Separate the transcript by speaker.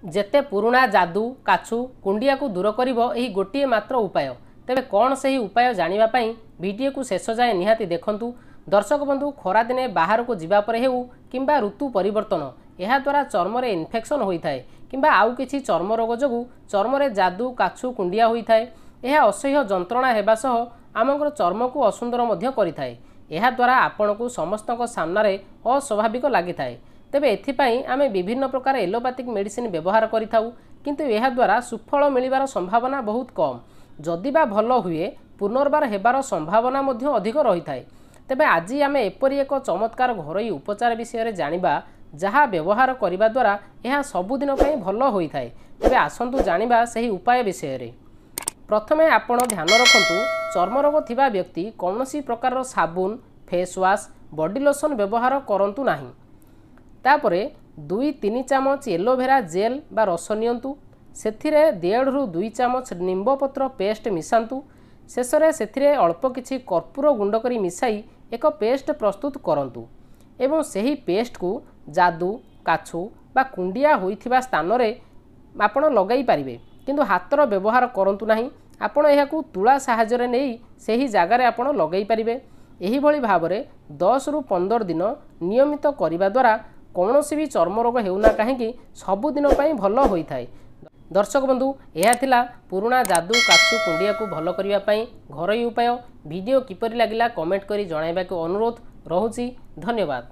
Speaker 1: ଯେତେ ପୁରୁଣା ଯାଦୁ କାଛୁ କୁଣ୍ଡିଆକୁ ଦୂର କରିବ ଏହି ଗୋଟିଏ ମାତ୍ର ଉପାୟ। ତେବେ କ'ଣ ସେହି ଉପାୟ ଜାଣିବା ପାଇଁ ଭିଡ଼ିଓକୁ ଶେଷ ଯାଏଁ ନିହାତି ଦେଖନ୍ତୁ। ଦର୍ଶକ ବନ୍ଧୁ, ଖରାଦିନେ ବାହାରକୁ ଯିବା ପରେ ହେଉ କିମ୍ବା ଋତୁ ପରିବର୍ତ୍ତନ, ଏହାଦ୍ୱାରା ଚର୍ମରେ ଇନଫେକ୍ସନ୍ ହୋଇଥାଏ କିମ୍ବା ଆଉ କିଛି ଚର୍ମ ରୋଗ ଯୋଗୁଁ ଚର୍ମରେ ଯାଦୁ କାଛୁ କୁଣ୍ଡିଆ ହୋଇଥାଏ। ଏହା ଅସହ୍ୟ ଯନ୍ତ୍ରଣା ହେବା ସହ ଆମଙ୍କର ଚର୍ମକୁ ଅସୁନ୍ଦର ମଧ୍ୟ କରିଥାଏ। ଏହାଦ୍ୱାରା ଆପଣଙ୍କୁ ସମସ୍ତଙ୍କ ସାମ୍ନାରେ ଅସ୍ୱାଭାବିକ ଲାଗିଥାଏ। ତେବେ ଏଥିପାଇଁ ଆମେ ବିଭିନ୍ନ ପ୍ରକାର ଏଲୋପାଥିକ୍ ମେଡ଼ିସିନ ବ୍ୟବହାର କରିଥାଉ, କିନ୍ତୁ ଏହାଦ୍ୱାରା ସୁଫଳ ମିଳିବାର ସମ୍ଭାବନା ବହୁତ କମ୍। ଯଦି ବା ଭଲ ହୁଏ, ପୁନର୍ବାର ହେବାର ସମ୍ଭାବନା ମଧ୍ୟ ଅଧିକ ରହିଥାଏ। ତେବେ ଆଜି ଆମେ ଏପରି ଏକ ଚମତ୍କାର ଘରୋଇ ଉପଚାର ବିଷୟରେ ଜାଣିବା, ଯାହା ବ୍ୟବହାର କରିବା ଦ୍ୱାରା ଏହା ସବୁଦିନ ପାଇଁ ଭଲ ହୋଇଥାଏ। ତେବେ ଆସନ୍ତୁ ଜାଣିବା ସେହି ଉପାୟ ବିଷୟରେ। ପ୍ରଥମେ ଆପଣ ଧ୍ୟାନ ରଖନ୍ତୁ, ଚର୍ମରୋଗ ଥିବା ବ୍ୟକ୍ତି କୌଣସି ପ୍ରକାରର ସାବୁନ, ଫେସ୍ ୱାଶ୍, ବଡି ଲୋସନ୍ ବ୍ୟବହାର କରନ୍ତୁ ନାହିଁ। ତାପରେ 2-3 ଚାମଚ ଏଲୋଭେରା ଜେଲ୍ ବା ରସ ନିଅନ୍ତୁ। ସେଥିରେ 1.5ରୁ 2 ଚାମଚ ନିମ୍ବପତ୍ର ପେଷ୍ଟ ମିଶାନ୍ତୁ। ଶେଷରେ ସେଥିରେ ଅଳ୍ପ କିଛି କର୍ପୂର ଗୁଣ୍ଡ କରି ମିଶାଇ ଏକ ପେଷ୍ଟ ପ୍ରସ୍ତୁତ କରନ୍ତୁ ଏବଂ ସେହି ପେଷ୍ଟକୁ ଯାଦୁ କାଛୁ ବା କୁଣ୍ଡିଆ ହୋଇଥିବା ସ୍ଥାନରେ ଆପଣ ଲଗାଇ ପାରିବେ, କିନ୍ତୁ ହାତର ବ୍ୟବହାର କରନ୍ତୁ ନାହିଁ। ଆପଣ ଏହାକୁ ତୁଳା ସାହାଯ୍ୟରେ ନେଇ ସେହି ଜାଗାରେ ଆପଣ ଲଗାଇ ପାରିବେ। ଏହିଭଳି ଭାବରେ 10ରୁ 15 ଦିନ ନିୟମିତ କରିବା ଦ୍ୱାରା କୌଣସି ବି ଚର୍ମ ରୋଗ ହେଉନା କାହିଁକି ସବୁଦିନ ପାଇଁ ଭଲ ହୋଇଥାଏ। ଦର୍ଶକ ବନ୍ଧୁ, ଏହା ଥିଲା ପୁରୁଣା ଯାଦୁ କାଛୁ କୁଣ୍ଡିଆକୁ ଭଲ କରିବା ପାଇଁ ଘରୋଇ ଉପାୟ। ଭିଡ଼ିଓ କିପରି ଲାଗିଲା କମେଣ୍ଟ କରି ଜଣାଇବାକୁ ଅନୁରୋଧ ରହୁଛି। ଧନ୍ୟବାଦ।